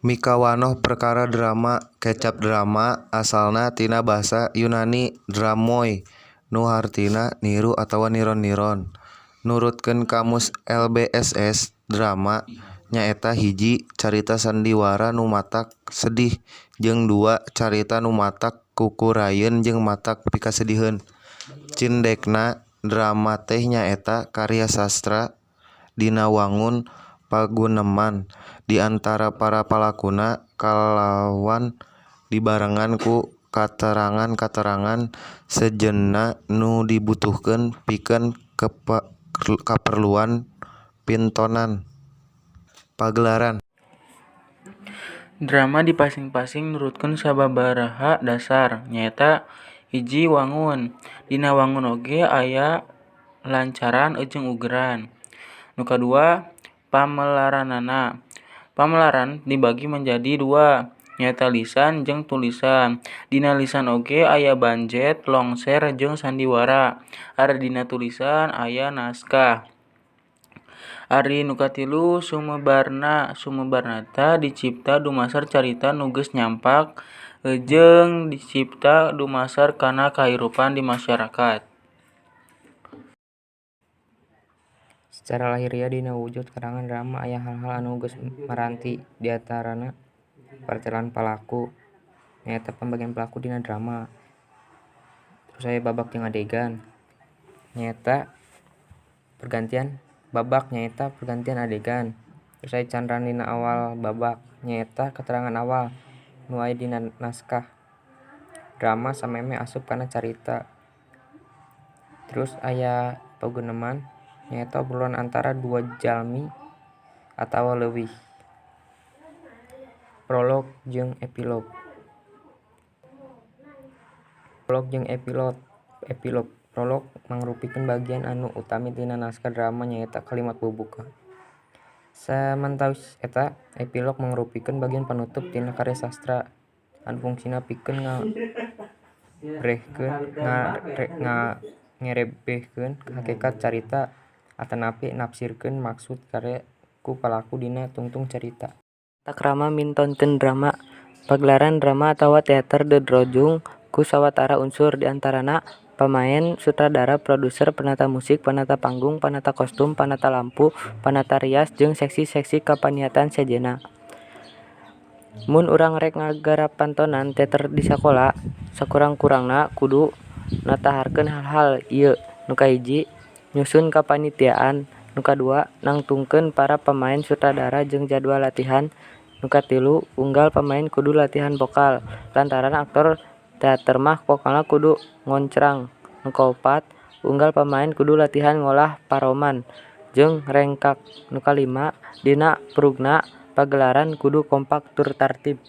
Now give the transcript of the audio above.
Mikawanoh perkara drama. Kecap drama asalna tina basa Yunani dramoi nu hartina niru atawa niron-niron. Nurutkeun Kamus LBSS drama nyaeta 1. Carita sandiwara nu matak sedih jeung 2. Carita nu matak kukurayeun jeung matak pikasediheun. Cindekna drama teh nyaeta karya sastra dina wangun paguneman di antara para palakuna kalawan dibarengan ku katerangan-katerangan sejenna nu dibutuhkeun pikeun kaperluan pintonan pagelaran. Drama dipasing-pasing nurutkeun sababaraha dasar, nyaeta: 1. Wangun. Dina wangun oge aya lancaran jeung ugeran. Nu kadua, pamelaranana. Pamelaran dibagi menjadi dua, nyaeta lisan jeung tulisan. Dina lisan oge aya banjet, longser jeung sandiwara. Ari dina tulisan aya naskah. Ari nu katilu, sumebarna. Sumebarna dicipta dumasar carita nu geus nyampak jeung dicipta dumasar kana kahirupan di masyarakat. Sacara lahiriah dina wujud karangan drama aya hal-hal anu geus maranti, diantarana partelana palaku, nyaeta pambagian palaku dina drama. Terus aya babak jeung adegan, nyaeta pergantian babak nyaeta pergantian adegan. Terus aya candran dina awal babak, nyaeta keterangan awal nu aya dina naskah drama samemeh asup kana carita. Terus aya paguneman, nyaeta obrolan antara dua jalmi atawa leuwih. Prolog jeung epilog. Prolog jeung epilog. Prolog mangrupikeun bagian anu utami tina naskah drama nyaeta kalimat pambuka. Samantawis eta, epilog mangrupikeun bagian panutup tina karya sastra anu fungsina pikeun ngarebehkeun hakekat carita atanapi nafsirkeun maksud karya ku palaku dina tungtung carita. Tatakrama mintonkeun drama. Pagelaran drama atawa teater didrojung ku sawatara unsur, di antarana pamaen, sutradara, produser, panata musik, panata panggung, panata kostum, panata lampu, panata rias jeung seksi-seksi kapanitiaan sejenna. Mun urang rek ngagarap pantonan teater di sakola, sakurang-kurangna kudu nataharkeun hal-hal ieu: Nu kahiji, nyusun kapanitiaan. Nu kadua, nangtungkeun para pamaen, sutradara jeung jadwal latihan. Nu katilu, unggal pamaen kudu latihan vokal, lantaran aktor teater mah vokalna kudu ngoncrang. Nu kaopat, unggal pamaen kudu latihan ngolah paroman jeung rengkak. Nu kalima, dina purugna pagelaran kudu kompak tur tartib.